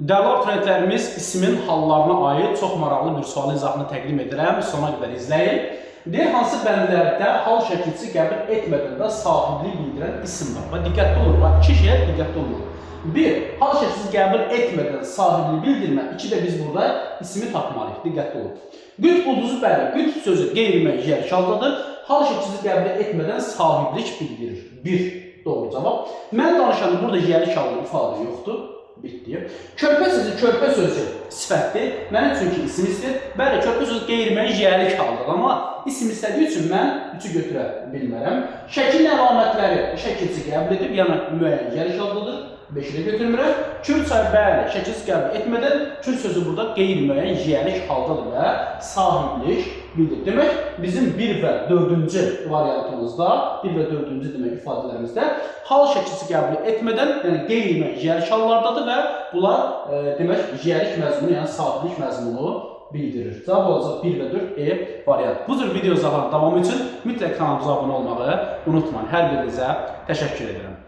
Dəyərli abituriyentlərimiz, ismin hallarına aid çox maraqlı bir sualın izahını təqdim edirəm. Sona qədər izləyin. Deyir, hansı bəndlərdə hal şəkilçisi qəbul etmədən də sahiblik bildirən isim var? Bax, diqqətli olun. Bax, iki şeyə diqqətli olun. Bir, hal şəkilçisi qəbul etmədən sahiblik bildirmə. İki də biz burada ismi tapmalıyıq. Diqqətli olun. Qütb ulduzu, bəli, qütb sözü qeyri-müəyyən haldadır. Hal şəkilçisi qəbul etmədən sahiblik bildirir. Bir, doğru cavab. Mən danışanda burada yiyəlik hallı ifadə yoxdur. Bitdi. Körpə sözü, körpə sözü sifətdir. Mənim çünki isim istəyir. Bəli, körpə sözü qeyri-müəyyən yiyəlik haldadır, amma isim istədiyi üçün mən üçü götürə bilmərəm. Şəklin əlamətləri şəkilçi qəbul edib, yəni müəyyən yiyəlik haldadır. 5-i də götürmürəm. Kür çay, bəli, şəkilsiz qəbul etmədən kür sözü burada qeyri-müəyyən yiyəlik haldadır və sahiblik bildirir. Demək, bizim 1 və 4-cü variantımızda, 1 və 4-cü demək ifadələrimizdə hal şəkilçisi qəbul etmədən, yəni qeyri-müəyyən yiyəlik hallardadır və bunlar demək yiyəlik məzmunu, yəni sahiblik məzmunu bildirir. Cavab olacaq 1 və 4 E variant. Bu cür video izahların davamı üçün mütləq kanalımıza abunə olmağı unutmayın. Hər birinizə təşəkkür edirəm.